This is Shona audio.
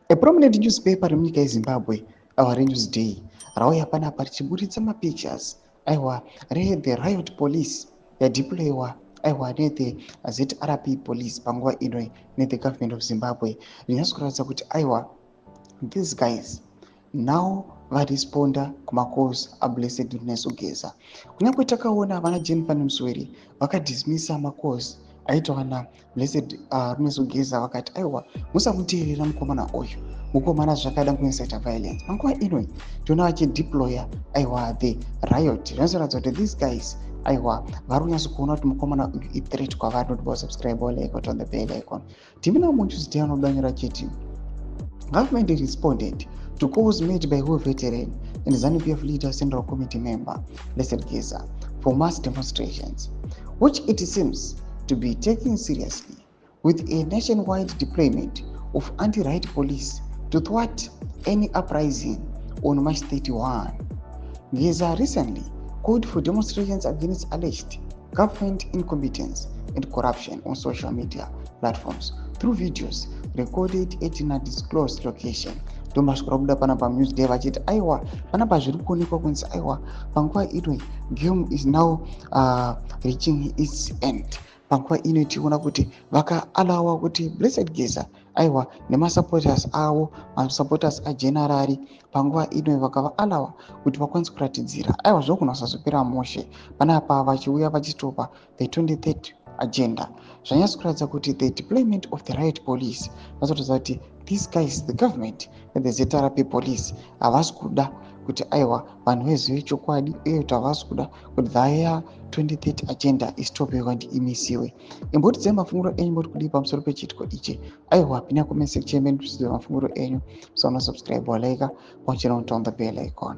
A prominent newspaper remunyika yeZimbabwe, aiwa, reNewsDay, rauya panapa richiburitsa mapictures, aiwa, rethe riot police yadeployiwa, aiwa, nethe ZRP police panguva ino nethe government of Zimbabwe. Zvinyatso kuratidza kuti, aiwa, these guys now varesponda kumacalls aBlessed Runesu Geza. Kunyange takaona vana Jenfan Muswere vakadismissa macalls aitwa naBlessed Runesu Geza, vakati, "Aiwa, musamuteerera mukomana uyu, mukomana zvakada kuincita violence." Panguva inoi tiona vachideploya, aiwa, the riot. Zvinozoratidza kuti these guys, aiwa, vari kunyatso kuona kuti mukomana uyu ithreat kwavari. Notiba subscribe, like, on the bell icon. Timina muNewsDay anobanyura chiti government responded to calls made by war veteran and ZANU-PF leader, Central Committee member Blessed Geza for mass demonstrations, which it seems to be taken seriously with a nationwide deployment of anti-riot police to thwart any uprising on March 31. Geza recently called for demonstrations against alleged government incompetence and corruption on social media platforms through videos recorded at an undisclosed location. Ndomasvikura kuda panapa Newsday vachiti, aiwa, panapa zviri kuonekwa kunzi, aiwa, panguva ino game is now reaching its end. Panguva ino tiona kuti vakaalawa kuti Blessed Geza, aiwa, nemasupporters avo, masupporters agenerari, panguva ino vakavaalawa kuti vakwanise kuratidzira. Aiwa, zvogona kusazopera mushe panapa vachiuya vachitopa the 2030 agenda. Zvanyatso kuratidza kuti the deployment of the riot police vazoratidza kuti these guys, the government and the ZRP police, havasi kuda kuti, aiwa, vanhu vezive chokwadi uye kuti havasi kuda kuti their 2030 agenda istopiwe kandi imisiwe. Imbotidzai mafunguro enyu, muri kudii pamusoro pechiitiko ichi? Aiwa, pinda comment section medu, mafunguro enyu. Musaona subscribe, walike, pamwe on the bell icon.